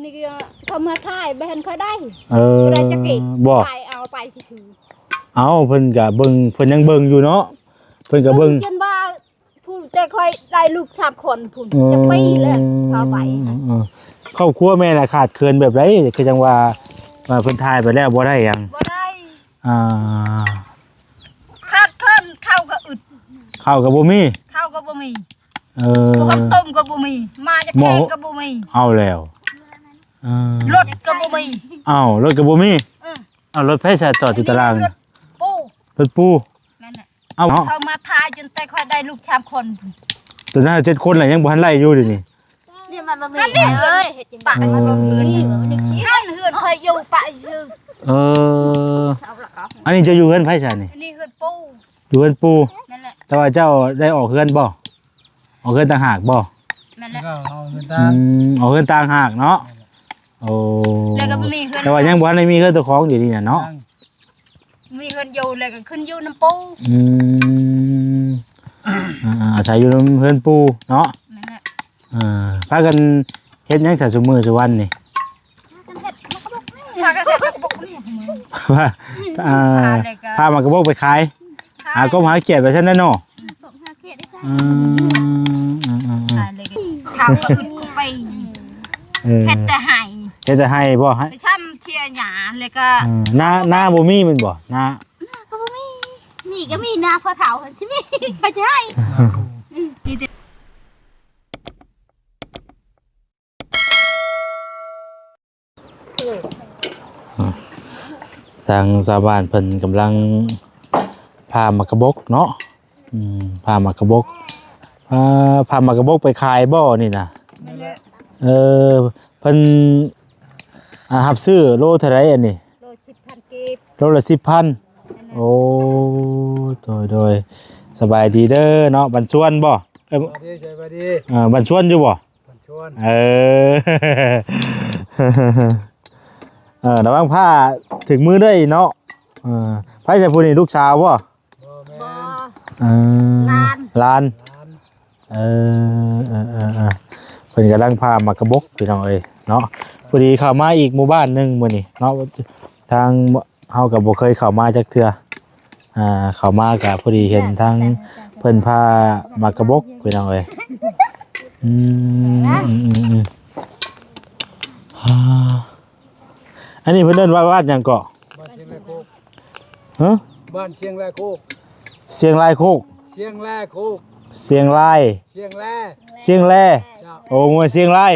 ນີ້ກໍເຂົາມາຖ່າຍ ບໍ່ເຫັນຄ່ອຍໄດ້ ເອີ ບໍ່ໄດ້ຈັກກີບ ບໍ່ ຖ່າຍເອົາໄປຊື່ໆ. ເອົ້າ ເພິ່ນກໍເບິ່ງ ເພິ່ນຍັງເບິ່ງຢູ່ເນາະ ເພິ່ນກໍເບິ່ງ ເບິ່ງຈົນວ່າ ຜູ້ແຕ່ຂ້ອຍໄດ້ລູກສາມຄົນພຸ້ນ ເອີ ຈັກປີແລ້ວ ພາໄປ ເອີ ເອີ ຄອບຄົວແມ່ນະຂາດເຂີນແບບໃດ? ຄືຈັ່ງວ່າ ວ່າເພິ່ນຖ່າຍໄປແລ້ວບໍ່ໄດ້ຫຍັງ ບໍ່ໄດ້ ອ່າ ຂາດເຂີນ ເຂົ້າກໍອຶດ ເຂົ້າກໍບໍ່ມີ ເຂົ້າກໍບໍ່ມີ ເອີ ໝໍຕົ້ມກໍບໍ່ມີ ໝໍຢາແກ້ກໍບໍ່ມີ ເອົາແລ້ວ ເອີ ລົດກໍບໍ່ມີ ເອົ້າ ລົດກໍບໍ່ມີ ເອີ ເອົາ ລົດໃຜສະຈອດຢູ່ຕາລາງ ລົດປູ່ ລົດປູ່ ນັ້ນແຫຼະ ເອົາ ເຂົາມາຖ່າຍຈົນແຕ່ຂ້ອຍໄດ້ລູກສາມຄົນ ຕອນນັ້ນເຈັດຄົນແລ້ວ ຍັງບໍ່ທັນໄດ້ຢູ່ດຽວນີ້ ເອີ ເຮືອນຂ້ອຍຢູ່ປະຊື່ ເອີ ອັນນີ້ເຈົ້າຢູ່ເຮືອນໃຜຊະນີ້? ອັນນີ້ເຮືອນປູ່ ຢູ່ເຮືອນປູ່ ນັ້ນແຫຼະ ແຕ່ວ່າເຈົ້າໄດ້ອອກເຮືອນບໍ່? ອອກເຮືອນຕ່າງຫາກບໍ່? ແມ່ນແຫຼະ ອອກເຮືອນຕ່າງ ອືມ ອອກເຮືອນຕ່າງຫາກເນາະ ໂອ້ ແລ້ວກໍບໍ່ມີເຮືອນ ແຕ່ວ່າຍັງບໍ່ທັນໄດ້ມີເຮືອນເຈົ້າຂອງດຽວນີ້ນະເນາະ ມີເຮືອນຢູ່ແລ້ວກໍຂຶ້ນຢູ່ນຳປູ່ ອືມ ອ່າ ອາໄສຢູ່ນຳເຮືອນປູ່ເນາະ ແມ່ນແຫຼະ ອ່າ ພາກັນເຮັດຫຍັງຊະຊຸມື້ຊຸວັນນີ້? ພາກັນເຮັດໝາກກະບົກ ພາກັນເຮັດໝາກກະບົກ ພາ ອ່າ ພາໝາກກະບົກໄປຂາຍ ຫາກົບຫາຂຽດໄປຊັ້ນແຫຼະເນາະ ອືມ ອືມ ເຂົາກໍອຶດໄປ ເອີ ເຮັດແຕ່ໄຮ່ ເຮັດແຕ່ໄຮ່ບໍ່? ໄຮ່ ໄປຊ້ຳເຊຍຫຍ້າ ແລ້ວກໍ ເອີ ນາ ນາບໍ່ມີແມ່ນບໍ່? ນາ ນາກໍບໍ່ມີ ມີກໍມີນາພໍ່ເຖົ້າຫັ້ນຊິມີ ເຂົາຈະໃຫ້ ມີແຕ່ ທາງຊາວບ້ານເພິ່ນກຳລັງຜ່າໝາກກະບົກເນາະ ອືມ ຜ່າໝາກກະບົກ ອ່າ ຜ່າໝາກກະບົກໄປຂາຍບໍ່ນີ້ນະ? ແມ່ນແຫຼະ ເອີ ເພິ່ນ ອ່າ ຮັບຊື້ໂລເທົ່າໃດອັນນີ້? ໂລສິບພັນກີບ ໂລລະສິບພັນ ແມ່ນແຫຼະ ໂອ້ ໂດຍ ໂດຍ ສະບາຍດີເດີເນາະ ບ້ານຊວນບໍ່? ເອີ ສະບາຍດີ ສະບາຍດີ ເອີ ບ້ານຊວນຢູ່ບໍ່? ເອີ ເອີ ລະວັງຜ້າຖືກມືເດີເນາະ ເອີ ໃຜຊະຜູ້ນີ້ ລູກສາວບໍ່? ບໍ່ແມ່ນ ເອີ ຫຼານ ຫຼານ ເອີ ເອີ ເອີ ເອີ ເພິ່ນກຳລັງຜ່າໝາກກະບົກ ພີ່ນ້ອງເອີຍເນາະ ພໍດີເຂົ້າມາອີກໝູ່ບ້ານໜຶ່ງມື້ນີ້ເນາະ ທາງເຮົາກໍບໍ່ເຄີຍເຂົ້າມາຈັກເທື່ອ ອ່າ ເຂົ້າມາກໍພໍດີເຫັນທາງເພິ່ນຜ່າໝາກກະບົກ ພີ່ນ້ອງເອີຍ ອືມ ອືມ ອືມ ອືມ ອ່າ ອັນນີ້ເພິ່ນເອີ້ນວ່າບ້ານຫຍັງເກາະ? ບ້ານຊຽງລາຍໂຄກ ຮະ? ບ້ານຊຽງລາຍໂຄກ ຊຽງລາຍໂຄກ ຊຽງລາຍໂຄກ ຊຽງລາຍ ຊຽງແລ ຊຽງແລ ເຈົ້າ ໂອ້ ມວຍຊຽງລາຍ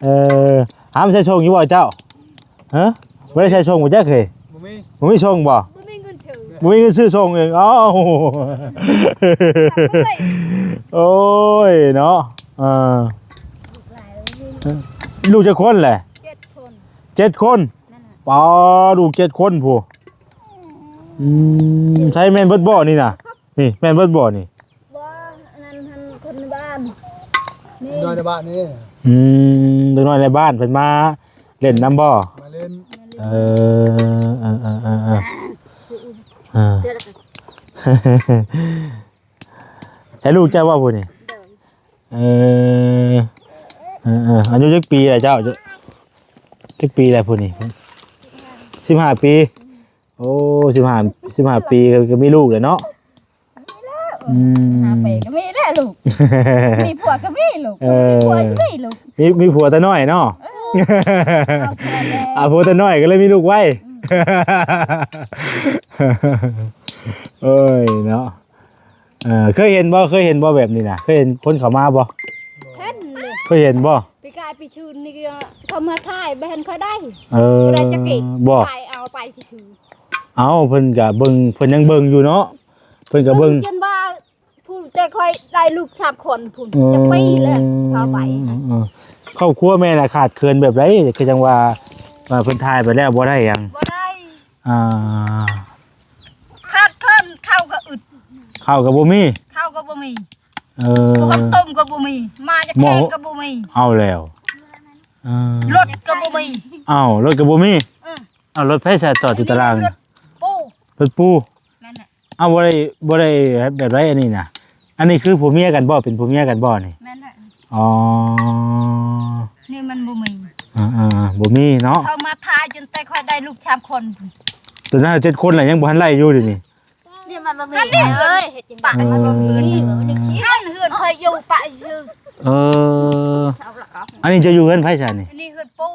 ເອີ ຫາມໃສ່ສົ່ງຢູ່ບໍ່ເຈົ້າ? ຮະ? ບໍ່ໄດ້ໃສ່ສົ່ງບໍ່ຈັກເຮີຍ ບໍ່ມີ ບໍ່ມີສົ່ງບໍ່? ບໍ່ມີເງິນຊື້ ບໍ່ມີເງິນຊື້ສົ່ງເອງ ເອົ້າ ໂອ້ຍເນາະ ເອີ ລູກຈັກຄົນແຫຼະ? ເຈັດຄົນ ເຈັດຄົນ ນັ້ນນະ ປາ ລູກເຈັດຄົນພຸ້ນ ອືມ ໃຊ້ແມ່ນເບິດບໍ່ນີ້ນະ? ນີ້ແມ່ນເບິດບໍ່ນີ້? ບໍ່ ອັນນັ້ນຫັ້ນຄົນໃນບ້ານ ນີ້ ເດັກນ້ອຍໃນບ້ານນີ້ ອືມ ເດັກນ້ອຍໃນບ້ານເພິ່ນມາຫຼິ້ນນຳບໍ່? ມາຫຼິ້ນ ເອີ ເອີ ເອີ ເອີ ເອີ ໃຫ້ລູກເຈົ້າບໍ່ຜູ້ນີ້? ໂດຍ ເອີ ເອີ ເອີ ອາຍຸຈັກປີແລ້ວເຈົ້າ? ຈັກປີແລ້ວຜູ້ນີ້? ສິບຫ້າປີ ໂອ້ ສິບຫ້າ ສິບຫ້າປີກໍມີລູກແລ້ວເນາະ ມີແລ້ວ ອືມ ສິບຫ້າປີກໍມີແລ້ວລູກ ມີຜົວກໍມີລູກ ເອີ ມີຜົວກໍມີລູກ ມີ ມີຜົວແຕ່ນ້ອຍເນາະ ເອີ ເອົາຜົວແລ້ວ ເອົາຜົວແຕ່ນ້ອຍກໍເລີຍມີລູກໄວ ອືມ ໂອ້ຍເນາະ ເອີ ເຄີຍເຫັນບໍ່? ເຄີຍເຫັນບໍ່ແບບນີ້ນະ? ເຄີຍເຫັນຄົນເຂົ້າມາບໍ່? ເຫັນເລີຍ ເຄີຍເຫັນບໍ່? ປີກາຍປີຊືນນີ້ກໍເຂົາມາຖ່າຍ ບໍ່ເຫັນຄ່ອຍໄດ້ ເອີ ບໍ່ໄດ້ຈັກກີບ ບໍ່ ຖ່າຍເອົາໄປຊື່ໆ ເອົ້າ ເພິ່ນກະເບິ່ງ ເພິ່ນຍັງເບິ່ງຢູ່ເນາະ ເພິ່ນກະເບິ່ງ ເບິ່ງຈົນວ່າ ຜູ້ແຕ່ຂ້ອຍໄດ້ລູກສາມຄົນພຸ້ນ ເອີ ຈັກປີແລ້ວ ເອີ ພາໄປ ເອີ ເອີ ຄອບຄົວແມ່ນະຂາດເຂີນແບບໃດ? ຄືຈັ່ງວ່າ ວ່າເພິ່ນຖ່າຍໄປແລ້ວບໍ່ໄດ້ຫຍັງ ບໍ່ໄດ້ ອ່າ ຂາດເຂີນ ເຂົ້າກໍອຶດ ເຂົ້າກໍບໍ່ມີ ເຂົ້າກໍບໍ່ມີ ເອີ ໝໍຕົ້ມກໍບໍ່ມີ ໝໍຢາແກ້ກໍບໍ່ມີ ເອົາແລ້ວ ເອີ ລົດກໍບໍ່ມີ ເອົ້າ ລົດກໍບໍ່ມີ ເອີ ເອົາ ລົດໃຜສະຈອດຢູ່ຕາລາງ ລົດປູ່ ລົດປູ່ ນັ້ນແຫຼະ ເອົາ ບໍ່ໄດ້ ບໍ່ໄດ້ແບບໃດອັນນີ້ນະ ອັນນີ້ຄືຜົວເມຍກັນບໍ່? ເປັນຜົວເມຍກັນບໍ່ນີ້? ແມ່ນແຫຼະ ອໍ ນີ້ມັນບໍ່ມີ ອ່າໆ ບໍ່ມີເນາະ ເຂົາມາຖ່າຍຈົນແຕ່ຂ້ອຍໄດ້ລູກສາມຄົນ ຕອນນັ້ນເຈັດຄົນແລ້ວ ຍັງບໍ່ທັນໄດ້ຢູ່ດຽວນີ້ ນີ້ມັນບໍ່ມີເອີຍ ເຮັດຈັ່ງໃດ ປະ ເອີ ເຮືອນຂ້ອຍຢູ່ປະຊື່ ເອີ ອັນນີ້ເຈົ້າຢູ່ເຮືອນໃຜຊະນີ້ ອັນນີ້ເຮືອນປູ່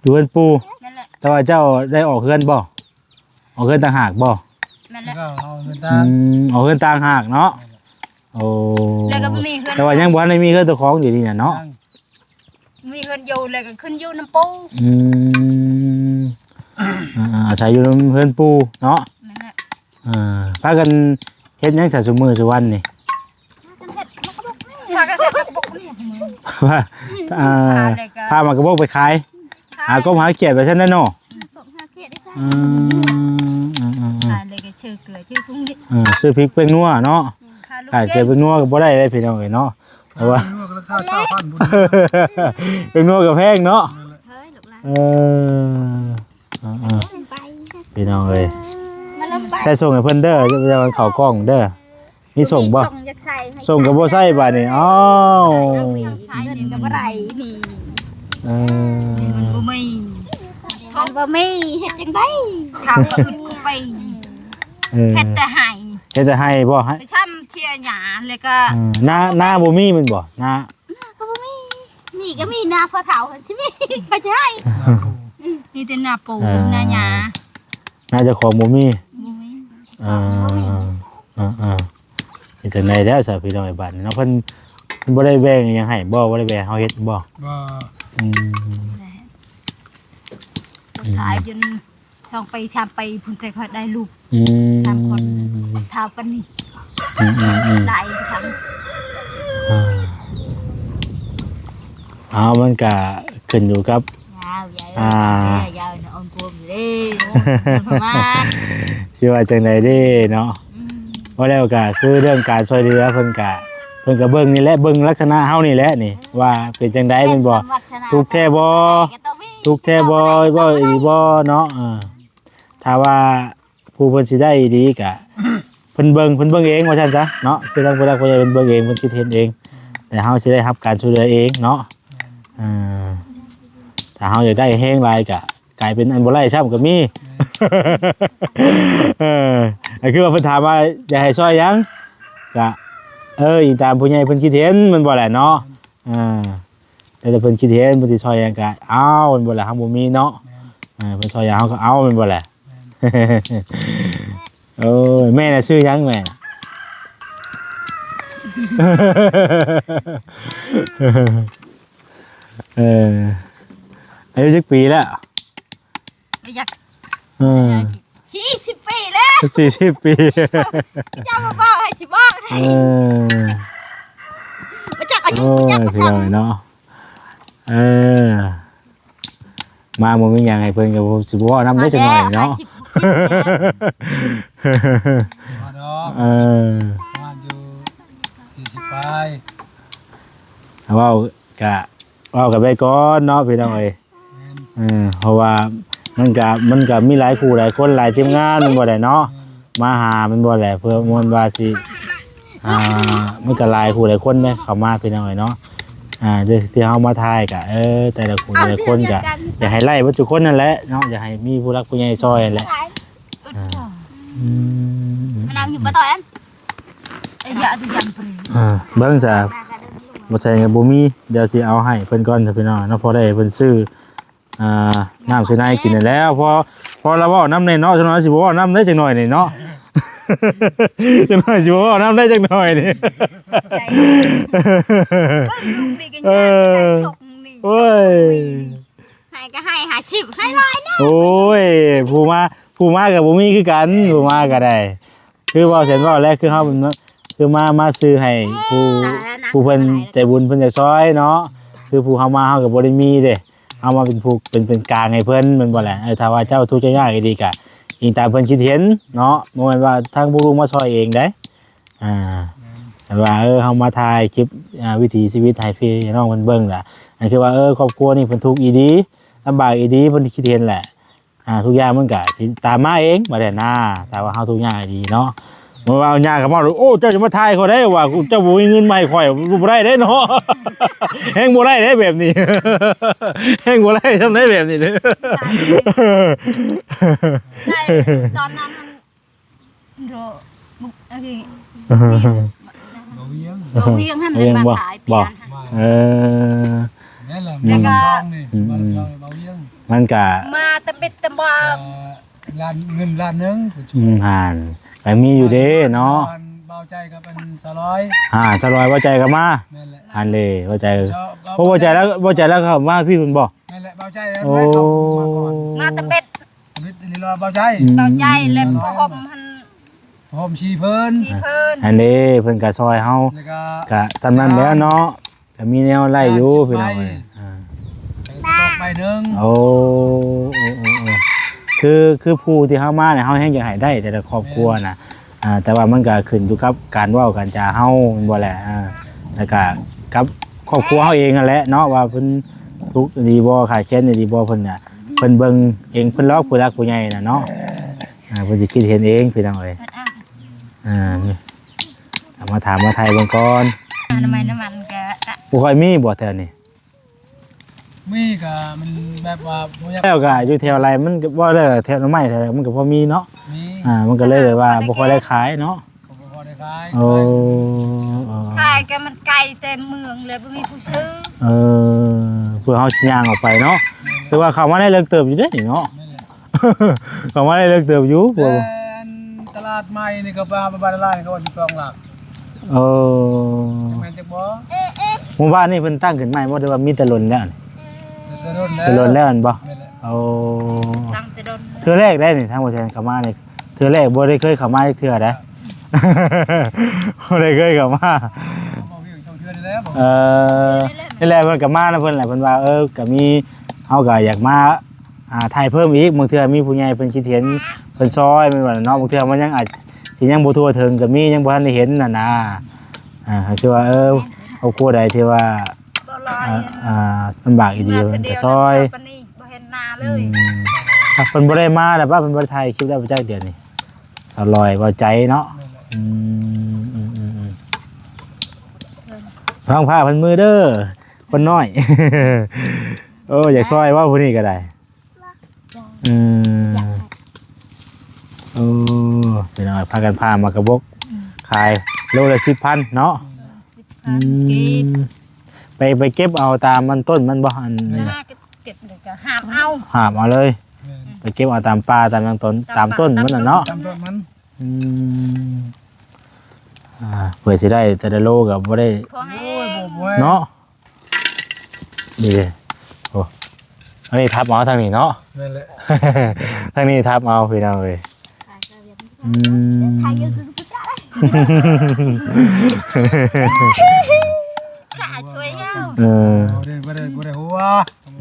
ຢູ່ເຮືອນປູ່ ແມ່ນແຫຼະ ແຕ່ວ່າເຈົ້າໄດ້ອອກເຮືອນບໍ່? ອອກເຮືອນຕ່າງຫາກບໍ່? ແມ່ນແຫຼະ ອືມ ອອກເຮືອນຕ່າງຫາກເນາະ ໂອ້ ແລ້ວກໍມີເຮືອນ ແຕ່ວ່າຍັງບໍ່ທັນໄດ້ມີເຮືອນເຈົ້າຂອງຢູ່ນີ້ນະເນາະ ຍັງ ມີເຮືອນຢູ່ແລ້ວກໍຂຶ້ນຢູ່ນຳປູ່ ອືມ ອ່າ ອາໄສຢູ່ນຳເຮືອນປູ່ເນາະ ແມ່ນແຫຼະ ອ່າ ພາກັນເຮັດຫຍັງຊະຊຸມື້ຊຸວັນນີ້? ພາກັນເຮັດໝາກກະບົກນີ້ ພາກັນເຮັດໝາກກະບົກນີ້ ພາ ອ່າ ພາແລ້ວກໍ ພາໝາກກະບົກໄປຂາຍ ຫາກົບຫາຂຽດໄປຊັ້ນແຫຼະເນາະ ອືມ ອືມໆໆ ຂາຍແລ້ວກໍຊື້ເກືອຊື້ປຸງນີ້ ເອີ ຊື້ພິກແປ້ງນົວເນາະ ອືມ ຂາຍເກືອແປ້ງນົວກໍບໍ່ໄດ້ເດ້ພີ່ນ້ອງເອີຍເນາະ ເພາະວ່າ ເອີ ລາຄາຊາວພັນພຸ້ນ ແປ້ງນົວກໍແພງເນາະ ເອີ ເອີ ເອີ ພີ່ນ້ອງເອີຍ ໃສ່ສົ່ງໃຫ້ເພິ່ນເດີ ຢ່າເອົາເຂົ້າກ່ອງເດີ ມີສົ່ງບໍ່? ມີສົ່ງ ຢາກໃສ່ໃຫ້ ສົ່ງກໍບໍ່ໃສ່ບາດນີ້ ອ້າວ ໃສ່ເງິນກໍບໍ່ໄດ້ນີ້ ເອີ ມັນບໍ່ມີ ມັນບໍ່ມີ ເຮັດຈັ່ງໃດ ເຂົາກໍຂຶ້ນໄປ ເອີ ເຮັດແຕ່ໄຮ່ ເຮັດແຕ່ໄຮ່ບໍ່? ໄປຊ້ຳເຊຍຫຍ້າ ແລ້ວກໍ ເອີ ນາ ນາບໍ່ມີແມ່ນບໍ່? ນາ ນາກໍບໍ່ມີ ນີ້ກໍມີນາພໍ່ເຖົ້າ ຊິມີໃຜຊິໃຫ້ ມີແຕ່ນາປູ່ ເອີ ນາຫຍ້າ ນາເຈົ້າຂອງບໍ່ມີ ບໍ່ມີ ເອີ ເອີໆ ເຮັດຈັ່ງໃດແລ້ວຊະພີ່ນ້ອງ ບາດນີ້ເນາະ ເພິ່ນ ເພິ່ນບໍ່ໄດ້ແບ່ງຫຍັງໃຫ້ບໍ່? ບໍ່ໄດ້ແບ່ງເຮົາເຮັດບໍ່? ບໍ່ ອືມ ຂາຍຈົນ ສອງປີ ສາມປີພຸ້ນ ແຕ່ຂ້ອຍໄດ້ລູກ ອືມ ສາມຄົນ ເທົ່າປານນີ້ ອືມໆໆ ໄດ້ຊ້ຳ ອ່າ ເອົາ ມັນກະຂຶ້ນຢູ່ກັບ ຍາວໃຫຍ່ ອ່າ ຍາວ ຍາວ ອ່ອນກວມຢູ່ເດ້ ປະມານ ຊິວ່າຈັ່ງໃດເດ້ເນາະ ອືມ ວ່າແລ້ວກະຄືເລື່ອງການຊ່ວຍເຫຼືອ ເພິ່ນກະ ເພິ່ນກະເບິ່ງນີ້ແຫຼະ ເບິ່ງລັກສະນະເຮົານີ້ແຫຼະນີ້ ວ່າເປັນຈັ່ງໃດແມ່ນບໍ່? ທຸກແທ້ບໍ່? ທຸກແທ້ບໍ່? ເວົ້າອີ່ຫຼີບໍ່ເນາະ? ເອີ ຖ້າວ່າຜູ້ເພິ່ນຊິໄດ້ອີ່ຫຼີກະ ເພິ່ນເບິ່ງ ເພິ່ນເບິ່ງເອງວ່າຊັ້ນຊະເນາະ ຄືທາງຜູ້ຫຼັກຜູ້ໃຫຍ່ເພິ່ນເບິ່ງເອງ ເພິ່ນຄິດເຫັນເອງ ແຕ່ເຮົາຊິໄດ້ຮັບການຊ່ວຍເຫຼືອເອງເນາະ ເອີ ຖ້າເຮົາຢາກໄດ້ແຮງຫຼາຍກະກາຍເປັນອັນບໍ່ໄດ້ຊ້ຳກໍມີ ເອີ ກໍຄືວ່າເພິ່ນຖາມວ່າຢາກໃຫ້ຊ່ອຍຫຍັງ ກະ ເອີ ອີງຕາມຜູ້ໃຫຍ່ເພິ່ນຄິດເຫັນແມ່ນບໍ່ແຫຼະເນາະ ເອີ ແຕ່ເພິ່ນຄິດເຫັນ ເພິ່ນຊິຊ່ອຍຫຍັງກະເອົາ ແມ່ນບໍ່ລະ ເຮົາບໍ່ມີເນາະ ເອີ ເພິ່ນຊ່ອຍຫຍັງເຮົາກໍເອົາ ແມ່ນບໍ່ລະ ໂອ້ຍ ແມ່ນະ ຊື່ຫຍັງແມ່? ເອີ ອາຍຸຈັກປີແລ້ວ? ບໍ່ຢາກ ເອີ ສີ່ສິບປີແລ້ວ ສີ່ສິບປີ ເຈົ້າບໍ່ບອກໃຫ້ຊິບອກໃຫ້ ເອີ ບໍ່ຈັກອາຍຸ ໂອ້ຍ ບໍ່ຈັກ ພີ່ນ້ອງເນາະ ເອີ ມາບໍ່ມີຫຍັງໃຫ້ເພິ່ນກໍບໍ່ ຊິບໍ່ເວົ້ານຳເດ້ຈັກໜ້ອຍເນາະ ມາດອກ ເອີ ມາຢູ່ສີ່ສິບປາຍ ເວົ້າ ກະເວົ້າກັນໄວ້ກ່ອນເນາະ ພີ່ນ້ອງເອີຍ ແມ່ນ ເອີ ເພາະວ່າມັນກະ ມັນກະມີຫຼາຍຄູ່ຫຼາຍຄົນ ຫຼາຍທີມງານ ແມ່ນບໍ່ແຫຼະເນາະ ແມ່ນ ມາຫາ ແມ່ນບໍ່ແຫຼະ ເພື່ອມ່ວນວ່າຊິ ອ່າ ມັນກະຫຼາຍຄູ່ຫຼາຍຄົນເດ້ເຂົ້າມາ ພີ່ນ້ອງເອີຍເນາະ ອ່າ ທີ່ ທີ່ເຮົາມາຖ່າຍກະ ເອີ ແຕ່ລະຄູ່ແຕ່ລະຄົນກະ ຢາກໃຫ້ໄລ້ເບິດທຸກຄົນນັ້ນແຫຼະເນາະ ຢາກໃຫ້ມີຜູ້ຫຼັກຜູ້ໃຫຍ່ຊ່ອຍຫັ້ນແຫຼະ ອ່າ ອືມ ມານັ່ງຢູ່ບໍ່ຕໍ່ແອມ ເອີ ເບິ່ງຊະ ບໍ່ໃສ່ກໍບໍ່ມີ ດຽວຊິເອົາໃຫ້ເພິ່ນກ່ອນ ພີ່ນ້ອງເນາະ ພໍໄດ້ເພິ່ນຊື້ ອ່າ ນ້ຳໃສ່ໃນກິນນັ້ນແຫຼະ ພໍ ພໍລາວເວົ້ານຳແດ່ເນາະ ຈັກໜ້ອຍຊິບໍ່ເວົ້ານຳເດ້ ຈັກໜ້ອຍນີ້ເນາະ ຈັກໜ້ອຍຊິບໍ່ເວົ້ານຳເດ້ ຈັກໜ້ອຍນີ້ ເອີ ໂອ້ຍ ໃຫ້ກໍໃຫ້ຫ້າສິບ ໃຫ້ຮ້ອຍໜຶ່ງ ໂອ້ຍ ຜູ້ມາ ຜູ້ມາກໍບໍ່ມີຄືກັນ ຜູ້ມາກໍໄດ້ ຄືເວົ້າ ແຊນເວົ້າແຫຼະ ຄືເຮົາ ຄືມາ ມາຊື້ໃຫ້ຜູ້ ຜູ້ເພິ່ນໃຈບຸນເພິ່ນຢາກຊ່ອຍເນາະ ຄືຜູ້ເຮົາມາເຮົາກໍບໍ່ໄດ້ມີເດ້ ເຮົາມາເປັນຜູ້ ເປັນ ເປັນກາງໃຫ້ເພິ່ນແມ່ນບໍ່ແຫຼະ ເອີ ຖ້າວ່າເຈົ້າທຸກເຈົ້າຍາກອີ່ຫຼີກະ ອີງຕາມເພິ່ນຄິດເຫັນເນາະ ບໍ່ແມ່ນວ່າທາງຜູ້ລຸງມາຊ່ອຍເອງເດ້ ອ່າ ແມ່ນ ແຕ່ວ່າ ເອີ ເຮົາມາຖ່າຍຄລິບ ອ່າ ວິຖີຊີວິດໃຫ້ພີ່ໃຫ້ນ້ອງເພິ່ນເບິ່ງລະ ອັນຄືວ່າ ເອີ ຄອບຄົວນີ້ເພິ່ນທຸກອີ່ຫຼີ ລຳບາກອີ່ຫຼີ ເພິ່ນຄິດເຫັນແຫຼະ ອ່າ ທຸກຢ່າງມັນກະຊິຕາມມາເອງ ບາດນີ້ນາ ຖ້າວ່າເຮົາທຸກຍາກອີ່ຫຼີເນາະ ເມື່ອວ່າເອົາຍ່າງເຂົ້າມາ ໂອ້ ເຈົ້າຈະມາຖ່າຍຂ້ອຍໄດ້ວ່າ ເຈົ້າບໍ່ມີເງິນມາໃຫ້ຂ້ອຍ ບໍ່ໄດ້ເດ້ເນາະ ແຮງບໍ່ໄດ້ເດ້ແບບນີ້ ແຮງບໍ່ໄດ້ຊ່ຳໃດແບບນີ້ເດ້ ຕອນນັ້ນມັນ ໂທ ເອີ ບໍ່ວຽງ ບໍ່ວຽງຫັ້ນ ວຽງ ແມ່ນ ບໍ່ ມາຂາຍ ບໍ່ ປຽນ ເອີ ແມ່ນແລ້ວ ແລ້ວກໍ ມາລັບຊອງນີ້ ອືມ ມາລັບຊອງນີ້ ບໍ່ວຽງ ມັນກະ ມາແຕ່ເປັດແຕ່ບາບ ເອີ ລ້ານ ເງິນລ້ານໜຶ່ງ ອືມ ຫັ້ນ ກໍມີຢູ່ເດ້ເນາະ ອັນບ່າວໃຈກັບອັນສາວລອຍ ອ່າ ສາວລອຍ ບ່າວໃຈກໍມາ ແມ່ນແຫຼະ ຫັ້ນເດ້ ບ່າວໃຈ ເຈົ້າ ໂອ້ ບ່າວໃຈແລ້ວ ບ່າວໃຈແລ້ວເຂົ້າມາພີ້ພຸ້ນບໍ່ ແມ່ນແຫຼະ ບ່າວໃຈ ໂອ້ ມາກ່ອນ ມາແຕ່ເປັດ ເປັດນີ້ລະບ່າວໃຈ ອືມ ບ່າວໃຈ ແລະ ຜ້າຫົ່ມຫັ້ນ ຜ້າຫົ່ມສີ່ເພີນ ສີ່ເພີນ ຫັ້ນເດ້ ເພິ່ນກໍຊ່ອຍເຮົາ ແລ້ວກໍ ກໍສ່ຳນັ້ນແຫຼະເນາະ ກໍມີແນວໄດ້ຢູ່ ສິບໃບ ພີ່ນ້ອງເອີຍ ອ່າ ໃບໜຶ່ງ ໂອ້ ໂອ້ ໂອ້ ໂອ້ ຄື ຄືຜູ້ທີ່ເຮົາມານີ້ ເຮົາແຮ່ງຢາກໃຫ້ໄດ້ແຕ່ລະຄອບຄົວນະ ອ່າ ແຕ່ວ່າມັນກໍຂຶ້ນຢູ່ກັບການເວົ້າການຈາເຮົາ ແມ່ນບໍ່ແຫຼະ ອ່າ ແລ້ວກໍກັບຄອບຄົວເຮົາເອງຫັ້ນແຫຼະເນາະ ວ່າເພິ່ນທຸກອີ່ຫຼີບໍ່ ຂາດແຄນອີ່ຫຼີບໍ່ ເພິ່ນນະ ເພິ່ນເບິ່ງເອງ ເພິ່ນລອກຜູ້ຫຼັກຜູ້ໃຫຍ່ນະເນາະ ອ່າ ເພິ່ນຊິຄິດເຫັນເອງ ພີ່ນ້ອງເອີຍ ອ່າ ນີ້ ເອົາມາຖາມມາໄຖ່ເບິ່ງກ່ອນ ອະນາໄມນ້ຳມັນກະ ບໍ່ຄ່ອຍມີບໍ່ແຖວນີ້? ມີກະມັນແບບວ່າບໍ່ຢາກ ແລ້ວກະຢູ່ແຖວໄຮ່ມັນກະບໍ່ໄດ້ ແຖວໜໍ່ໄມ້ແຖວໃດມັນກະພໍມີເນາະ ມີ ອ່າ ມັນກະເລີຍແບບວ່າບໍ່ຄ່ອຍໄດ້ຂາຍເນາະ ກໍບໍ່ພໍໄດ້ຂາຍ ໂອ້ ຂາຍ ເອີ ຂາຍກະມັນໄກແຕ່ເມືອງ ແລ້ວບໍ່ມີຜູ້ຊື້ ເອີ ເພື່ອເຮົາຊິຍ່າງອອກໄປເນາະ ແມ່ນແຫຼະ ແຕ່ວ່າເຂົ້າມາໄດ້ເລິກເຕີບຢູ່ເດ້ນີ້ເນາະ ແມ່ນແຫຼະ ເຂົ້າມາໄດ້ເລິກເຕີບຢູ່ ແຕ່ອັນຕະຫຼາດໃໝ່ນີ້ກໍປະມານ ບ້ານລາຍນີ້ກໍວ່າສິບສອງຫຼັກ ເອີ ຈັກແມ່ນຈັກບໍ່ ໝູ່ບ້ານນີ້ເພິ່ນຕັ້ງຂຶ້ນໃໝ່ບໍ່ ຫຼືວ່າມີແຕ່ດົນແລ້ວນີ້? ແຕ່ດົນແລ້ວ ແຕ່ດົນແລ້ວແມ່ນບໍ່? ແມ່ນແຫຼະ ໂອ້ ຕັ້ງແຕ່ດົນ ເທື່ອແລກໄດ໋ນີ້ ທາງບໍ່ແຊນເຂົ້າມານີ້ ເທື່ອແລກ ບໍ່ໄດ້ເຄີຍເຂົ້າມາຈັກເທື່ອໃດ໋ ບໍ່ໄດ້ເຄີຍເຂົ້າມາ ເອີ ນີ້ແຫຼະ ເພິ່ນກໍມານຳເພິ່ນແຫຼະ ເພິ່ນວ່າ ເອີ ກໍມີ ເຮົາກໍຢາກມາ ອ່າ ຖ່າຍເພີ່ມອີກ ບາງເທື່ອມີຜູ້ໃຫຍ່ເພິ່ນຄິດເຫັນ ເພິ່ນຊ່ອຍແມ່ນບໍ່ເນາະ ບາງເທື່ອມັນຍັງອາດຊິຍັງບໍ່ທົ່ວເຖິງກໍມີ ຍັງບໍ່ທັນໄດ້ເຫັນຫັ້ນນະ ອ່າ ກໍຄືວ່າ ເອີ ຄອບຄົວໃດທີ່ວ່າ ອ່າ ລຳບາກອີ່ຫຼີເພິ່ນກໍຊ່ອຍ ບໍ່ເຫັນໜ້າເລີຍ ອືມ ເພິ່ນບໍ່ໄດ້ມາແລ້ວປະ ເພິ່ນບໍ່ໄດ້ຖ່າຍຄລິບແລ້ວປະຈັກດຽວນີ້ ສາວລອຍເວົ້າໃຈເນາະ ອືມ ອືມ ອືມ ອືມ ຟັງພາເພິ່ນມືເດີ ຄົນນ້ອຍ ໂອ້ ຢາກຊ່ອຍເວົ້າຜູ້ນີ້ກໍໄດ້ ເອີ ໂອ້ ພີ່ນ້ອງ ພາກັນຜ່າໝາກກະບົກ ອືມ ຂາຍໂລລະສິບພັນເນາະ ສິບພັນ ອືມ ກີບ ໄປ ໄປເກັບເອົາຕາມມັນຕົ້ນມັນບໍ່ ອັນນີ້ນະ ເກັບ ເກັບແລ້ວກໍຫາບເອົາ ຫາບເອົາເລີຍ ແມ່ນ ໄປເກັບເອົາຕາມປ່າຕາມຫຍັງຕົ້ນ ຕາມປ່າ ຕາມຕົ້ນມັນນະເນາະ ຕາມຕົ້ນມັນ ອືມ ອ່າ ເພື່ອຊິໄດ້ແຕ່ລະໂລກໍບໍ່ໄດ້ ພໍແຮງ ໂອ້ຍ ບໍ່ ບໍ່ແຮງ ເນາະ ນີ້ເດ້ ໂອ້ ອັນນີ້ທັບເອົາທາງນີ້ເນາະ ແມ່ນແຫຼະ ທາງນີ້ທັບເອົາ ພີ່ນ້ອງເອີຍ ອືມ ຂາຊ່ວຍເຮົາ ເອີ ບໍ່ໄດ້ ບໍ່ໄດ້ ບໍ່ໄດ້ຫົວ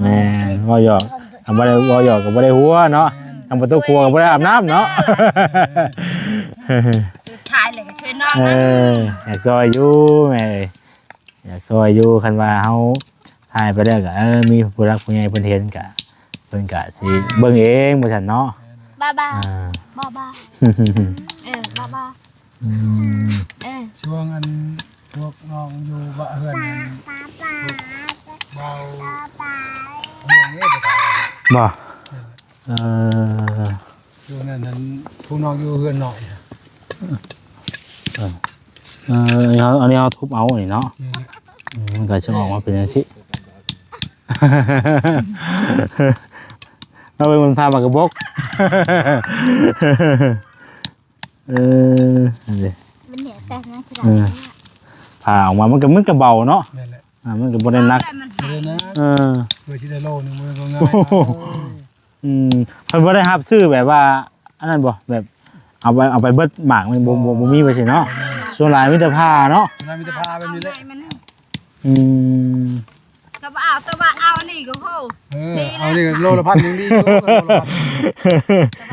ແມ່ນ ເວົ້າຫຍອກ ຄັນບໍ່ໄດ້ເວົ້າຫຍອກກໍບໍ່ໄດ້ຫົວເນາະ ອືມ ທາງປະຕູຄົວກໍບໍ່ໄດ້ອາບນ້ຳເນາະ ຖ່າຍແລ້ວກໍຊ່ວຍນ້ອງ ເອີ ຢາກຊ່ອຍຢູ່ແມ່ເອີຍ ຢາກຊ່ອຍຢູ່ ຄັນວ່າເຮົາຖ່າຍໄປແລ້ວກໍ ເອີ ມີຜູ້ຫຼັກຜູ້ໃຫຍ່ເພິ່ນເຫັນກໍ ເພິ່ນກໍຊິເບິ່ງເອງວ່າຊັ້ນເນາະ ບາບາ ອ່າ ບາບາ ເອີ ບາບາ ອືມ ເອີ ຊ່ວງອັນພວກນ້ອງຢູ່ບ້ານເຮືອນອັນ ເວົ້າເລື່ອງນີ້ໄປ ບໍ່ ເອີ ຊ່ວງນັ້ນນັ້ນ ພວກນ້ອງຢູ່ເຮືອນໜ້ອຍ ເອີ ເອີ ອັນນີ້ເຮົາ ອັນນີ້ເຮົາທຸບເອົານີ້ເນາະ ແມ່ນແຫຼະ ອືມ ມັນກໍຈະອອກມາເປັນຈັ່ງຊີ້ ເຮົາເບິ່ງມັນພາໝາກກະບົກ ເອີ ນັ້ນເດ້ ມັນແໜ້ແຕກນະ ເອີ ຜ່າອອກມາ ມັນກໍ ມັນກໍເບົາເນາະ ແມ່ນແຫຼະ ອ່າ ມັນກໍບໍ່ໄດ້ໜັກ ບໍ່ໄດ້ໜັກ ເອີ ເພື່ອຊິໄດ້ໂລໜຶ່ງ ມັນກໍງ່າຍ ອືມ ເພິ່ນບໍ່ໄດ້ຮັບຊື້ແບບວ່າ ອັນນັ້ນບໍ່ ແບບເອົາໄປ ເອົາໄປເບິດໝາກ ມັນບໍ່ ບໍ່ ບໍ່ມີວ່າຊີ້ເນາະ ສ່ວນຫຼາຍມີແຕ່ຜ່າເນາະ ສ່ວນຫຼາຍມີແຕ່ຜ່າແບບນີ້ແຫຼະ ອືມ ກໍບໍ່ເອົາ ແຕ່ວ່າເອົາອັນນີ້ກໍພໍ ເອີ ເອົານີ້ກໍໂລລະພັນຍັງດີຢູ່ ໂລລະພັນ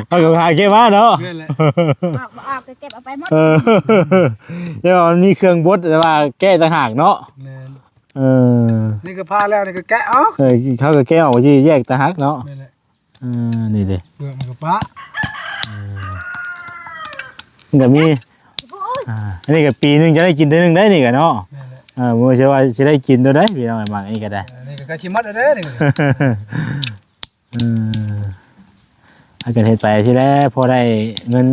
ເຮົາກໍຫາເກັບມາເນາະ ແມ່ນແຫຼະ ບໍ່ ບໍ່ເອົາກໍເກັບເອົາໄປໝົດ ເອີ ແຕ່ວ່າມັນມີເຄື່ອງບົດ ແຕ່ວ່າແກະຕ່າງຫາກເນາະ ແມ່ນ ເອີ ນີ້ກໍຜ່າແລ້ວ ນີ້ກໍແກະອອກ ເອີ ເຮົາກໍແກະອອກ ຊິແຍກຕ່າງຫາກເນາະ ແມ່ນແຫຼະ ເອີ ນີ້ເດ້ ເປືອກມັນກໍປະ ເອີ ມັນກໍມີ ອ່າ ອັນນີ້ກໍປີໜຶ່ງຈະໄດ້ກິນເທື່ອໜຶ່ງໄດ໋ນີ້ກໍເນາະ. ແມ່ນແຫຼະ ເອີ ບໍ່ໃຊ່ວ່າຊິໄດ້ກິນໂດນໃດ໋ ພີ່ນ້ອງ ໝາກນີ້ກໍໄດ້. ເອີ ນີ້ກໍໃກ້ຊິໝົດແລ້ວເດີນີ້. ເອີ ພາກັນເຮັດໄປຊີ້ແຫຼະ ພໍໄດ້ເງິນ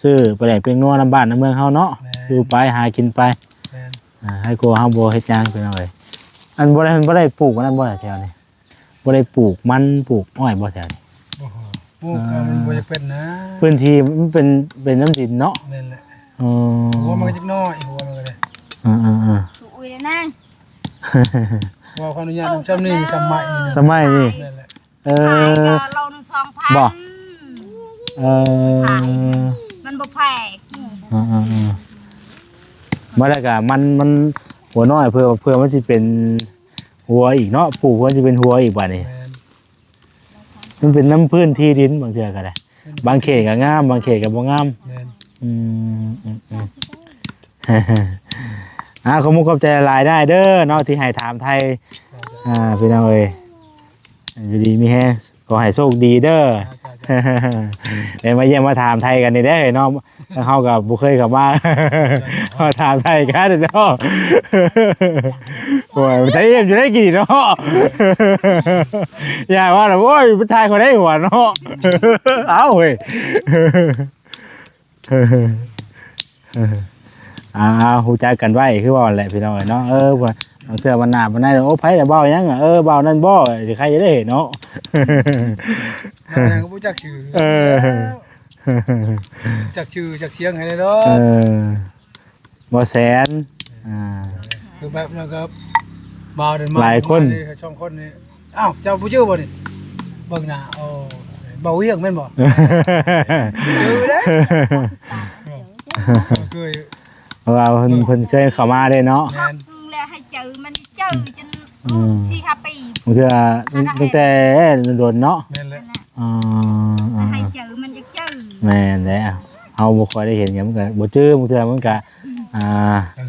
ຊື້ປາແດກແປ້ງນົວນຳບ້ານນຳເມືອງເຮົາເນາະ. ແມ່ນ ຢູ່ໄປຫາກິນໄປ. ແມ່ນ ອ່າ ໃຫ້ກວ່າເຮົາບໍ່ເຮັດຫຍັງ ພີ່ນ້ອງເອີຍ. ອັນບໍ່ໄດ້ ບໍ່ໄດ້ປູກອັນນັ້ນບໍ່ແຖວນີ້? ບໍ່ໄດ້ປູກມັນປູກອ້ອຍບໍ່ແຖວນີ້? ບໍ່ ປູກກໍມັນບໍ່ຢາກເປັນນະ ພື້ນທີ່ມັນເປັນ ເປັນນ້ຳດິນເນາະ. ແມ່ນແຫຼະ ເອີ ຫົວມັນກໍຈັກໜ້ອຍ ຫົວມັນກໍໄດ້. ເອີໆໆ ສຸອຸຍເດ້ນາງ ຂໍອະນຸຍາດນຳ ຊ່ຳນີ້ ຊ່ຳໄມ້ນີ້ ຊ່ຳໄມ້ນີ້. ແມ່ນແຫຼະ ເອີ ຂາຍກໍໂລໜຶ່ງສອງພັນ ບໍ່? ເອີ ຂາຍມັນບໍ່ແພງ. ເອີໆໆ ບໍ່ໄດ້ກະມັນ ມັນຫົວນ້ອຍ ເພື່ອ ເພື່ອມັນຊິເປັນຫົວອີກເນາະ ປູກເພື່ອຊິເປັນຫົວອີກບາດນີ້. ແມ່ນ ມັນເປັນນຳພື້ນທີ່ດິນ ບາງເທື່ອກໍໄດ້ ມັນ ບາງເຂດກໍງາມ ບາງເຂດກໍບໍ່ງາມ. ແມ່ນ ອືມ ອືມ ອືມ ອ່າ ຂອບມຸກຂອບໃຈຫຼາຍໆ ໄດ້ເດີເນາະ ທີ່ໃຫ້ຖາມໄຖ່ ອ່າ ພີ່ນ້ອງເອີຍ ຢູ່ດີມີແຮງ ຂໍໃຫ້ໂຊກດີເດີ ເອີ ໄດ້ມາຢ້ຽມມາຖາມໄຖ່ກັນນີ້ເດ້ເນາະ. ເຮົາກໍບໍ່ເຄີຍເຂົ້າມາ ມາຖາມໄຖ່ກັນເນາະ. ໂອ້ຍ ໄຖ່າຍເອັມຢູ່ໄດ້ກີ້ເນາະ ຢ່າວ່າລະ ໂອ້ຍ ໄປຖ່າຍຄົນໃດຫົວເນາະ. ເອົ້າເວີຍ ອ່າ ຮູ້ຈັກກັນໄວ້ຄືເວົ້າແຫຼະ ພີ່ນ້ອງເອີຍເນາະ. ເອີ ບາງເທື່ອມັນໜ້າມັນໃນ ໂອ້ ໃຜລະ ເວົ້າຫຍັງ ເອີ ເວົ້ານັ້ນບໍ່ ຊິໃຄຈະໄດ້ເນາະ. ເວົ້າຫຍັງກໍບໍ່ຈັກຊື່ ເອີ ຈັກຊື່ຈັກສຽງໃຫ້ແດ່ດອກ. ເອີ ບໍ່ແສນ ອ່າ ຄືແບບນັ້ນກໍມາເດີນມາຫຼາຍຄົນ ສອງຄົນນີ້. ອ້າວ ເຈົ້າບໍ່ຈື່ບໍ່ນີ້? ເບິ່ງໜ້າ ໂອ້ ເບົາວຽງແມ່ນບໍ່? ຈື່ເດ້ ເຄີຍ ເພາະວ່າເພິ່ນ ເພິ່ນເຄີຍເຂົ້າມາເດ້ເນາະ. ແມ່ນ ແລ້ວໃຫ້ເຈີມັນເຈີຈົນ ອືມ ສີ່ຫ້າປີ ບາງເທື່ອຕັ້ງແຕ່ດົນໆເນາະ. ແມ່ນແຫຼະ ອ່າ ໃຫ້ເຈີມັນຈະເຈີ. ແມ່ນແຫຼະ ເຮົາບໍ່ຄ່ອຍໄດ້ເຫັນຫຍັງ ມັນກໍບໍ່ຈື່ ບາງເທື່ອມັນກໍ ອ່າ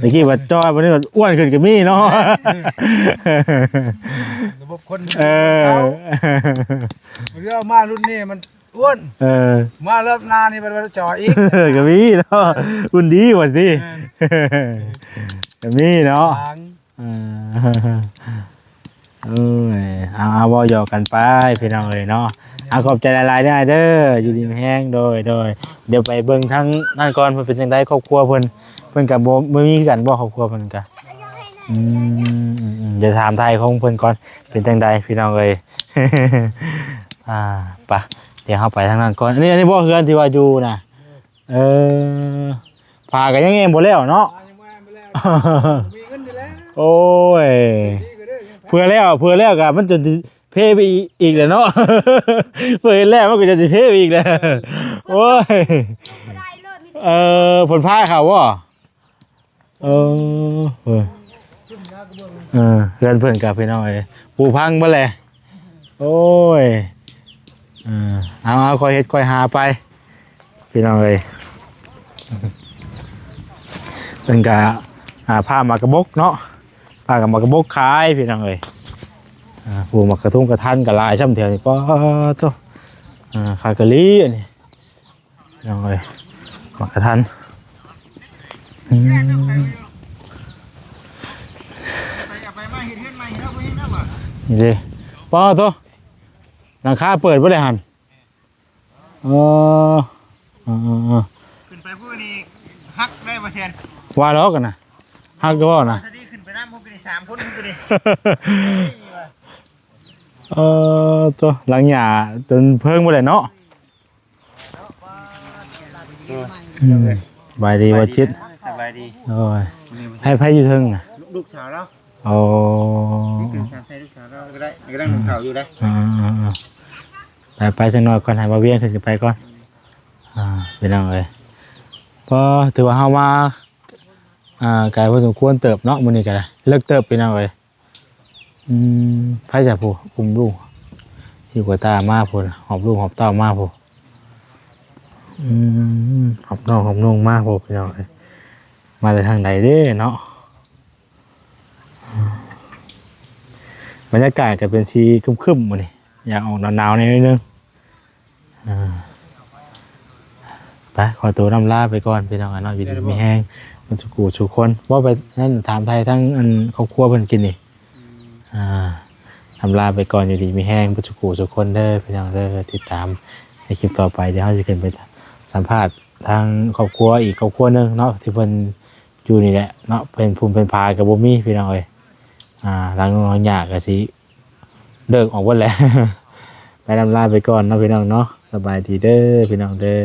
ຕະກີ້ວ່າຈ້ອຍ ບັດນີ້ວ່າອ້ວນຂຶ້ນກໍມີເນາະ. ລະບົບຄົນ ເອີ ເຮົາ ເຮົາມາລຸ້ນນີ້ມັນອ້ວນ ເອີ ມາລອບໜ້ານີ້ບັດວ່າຈ່ອຍອີກ ກໍມີເນາະ. ເອີ ຮຸ່ນດີວ່າຕິ ແມ່ນ ກໍມີເນາະ. ເອີ ເອີຍ ເອົາ ເອົາ ເວົ້າຫຍອກກັນໄປ ພີ່ນ້ອງເອີຍເນາະ. ເອົາ ຂອບໃຈຫຼາຍໆເດີ ຢູ່ດີມີແຮງ. ໂດຍ ໂດຍ ດຽວໄປເບິ່ງທາງນັ້ນກ່ອນ ເພິ່ນເປັນຈັ່ງໃດ ຄອບຄົວເພິ່ນ ເພິ່ນກໍບໍ່ ບໍ່ມີຄືກັນບໍ່ ຄອບຄົວເພິ່ນກໍ ອືມ ອືມ ອືມ ດຽວຖາມໄຖ່ຂອງເພິ່ນກ່ອນ ເປັນຈັ່ງໃດ ພີ່ນ້ອງເອີຍ. ອ່າ ໄປ ດຽວເຮົາໄປທາງນັ້ນກ່ອນ. ອັນນີ້ ອັນນີ້ບໍ່ ເຮືອນທີ່ວ່າຢູ່ນະ? ເອີ ຝາກໍຍັງແຮງບໍ່ແລ້ວເນາະ. ຝາຍັງບໍ່ແລ້ວ ບໍ່ມີເງິນນີ້ແຫຼະ. ໂອ້ຍ ເພື່ອແລ້ວ ເພື່ອແລ້ວກໍມັນຈະເພໄປອີກແຫຼະເນາະ. ເພື່ອເຮັດແລ້ວມັນກໍຈະເພໄປອີກແຫຼະ. ໂອ້ຍ ເອີ ເພິ່ນພາເຂົ້າບໍ່? ເອີ ເອີ ເອີ ເຮືອນເພິ່ນກັບ ພີ່ນ້ອງເອີຍ ປູພັງເບິດແຫຼະ. ໂອ້ຍ ເອີ ເອົາ ເອົາ ຄ່ອຍເຮັດຄ່ອຍຫາໄປ ພີ່ນ້ອງເອີຍ. ເພິ່ນກະ ອ່າ ພາໝາກກະບົກເນາະ ພາກັບໝາກກະບົກຂາຍ ພີ່ນ້ອງເອີຍ. ອ່າ ປູໝາກກະທຸງກະທັນກະຫຼາຍຊ່ຳແຖວນີ້ ປາໂທ້ ອ່າ ຂາຍກະຫຼີອັນນີ້ ພີ່ນ້ອງເອີຍ ໝາກກະທັນ. ອືມ ນີ້ເດ້ ປາໂທ້ ຫຼັງຄາເປີດບໍ່ໄດ້ຫັ້ນ. ເອີ ເອີ ເອີ ເອີ ຂຶ້ນໄປພຸ້ນນີ້ຫັກໄດ້ບໍ່ແຊນ? ວ່າດອກນະ ຫັກຢູ່ບໍ່ນະ? ສະດີຂຶ້ນໄປນຳພຸ້ນນີ້ ສາມຄົນພຸ້ນນີ້. ເອີ ໂທ້ ຫຼັງຫຍ້າຈົນເພິງບໍ່ໄດ້ເນາະ. ອືມ ສະບາຍດີບໍ່ຈິດ? ສະບາຍດີ. ໂອ້ຍ ໃຜ ໃຜຢູ່ເທິງນະ? ລູກສາວລາວ. ໂອ້ ລູກສາວລາວກໍໄດ້ ກຳລັງໜຶ້ງເຂົ້າຢູ່ເດ້. ອ່າ ອ່າ ອ່າ ໄປ ໄປຈັກໜ້ອຍກ່ອນ ໃຫ້ບ່າວວຽງຂຶ້ນໄປກ່ອນ. ອ່າ ພີ່ນ້ອງເອີຍ ກໍຖືວ່າເຮົາມາ ອ່າ ໄກພໍສົມຄວນເຕີບເນາະ ມື້ນີ້ກໍໄດ້ ເລິກເຕີບ ພີ່ນ້ອງເອີຍ. ອືມ ໃຜຈະຜູ້ອຸ້ມລູກ ຫິ້ວກະຕ່າມາພຸ້ນ ຫອບລູກຫອບເຕົ້າມາພຸ້ນ. ອືມ ຫອບນ້ອງຫອບນຸ່ງມາພຸ້ນ ພີ່ນ້ອງເອີຍ ມາແຕ່ທາງໃດເດ້ເນາະ. ບັນຍາກາດກໍເປັນສີຄຶ້ມໆ ມື້ນີ້ ຢາກອອກໜາວໆ ແດ່ໜ້ອຍໜຶ່ງ. ອ່າ ໄປ ໄປ ຂໍໂຕນຳລາໄປກ່ອນພີ່ນ້ອງເນາະ ຢູ່ດີມີແຮງເບິດສູ່ຜູ້ສູ່ຄົນ. ບໍ່ໄປນັ້ນ ຖາມໄຖ່ທາງອັນຄອບຄົວເພິ່ນກິນນີ້ ອ່າ ນຳລາໄປກ່ອນ ຢູ່ດີມີແຮງເບິດສູ່ຜູ້ສູ່ຄົນເດີພີ່ນ້ອງເດີ. ຕິດຕາມໃນຄລິບຕໍ່ໄປ ດຽວເຮົາຊິຂຶ້ນໄປສຳພາດທາງຄອບຄົວອີກຄອບຄົວໜຶ່ງເນາະ ທີ່ເພິ່ນຢູ່ນີ້ແຫຼະເນາະ ເປັນພູມເປັນຜາກໍບໍ່ມີພີ່ນ້ອງເອີຍ. ອ່າ ຫຼັງນ້ອງຫຍ້າກໍຊິເລີກອອກເບິດແຫຼະ. ໄປ ນຳລາໄປກ່ອນເນາະພີ່ນ້ອງເນາະ. ສະບາຍດີເດີພີ່ນ້ອງເດີ.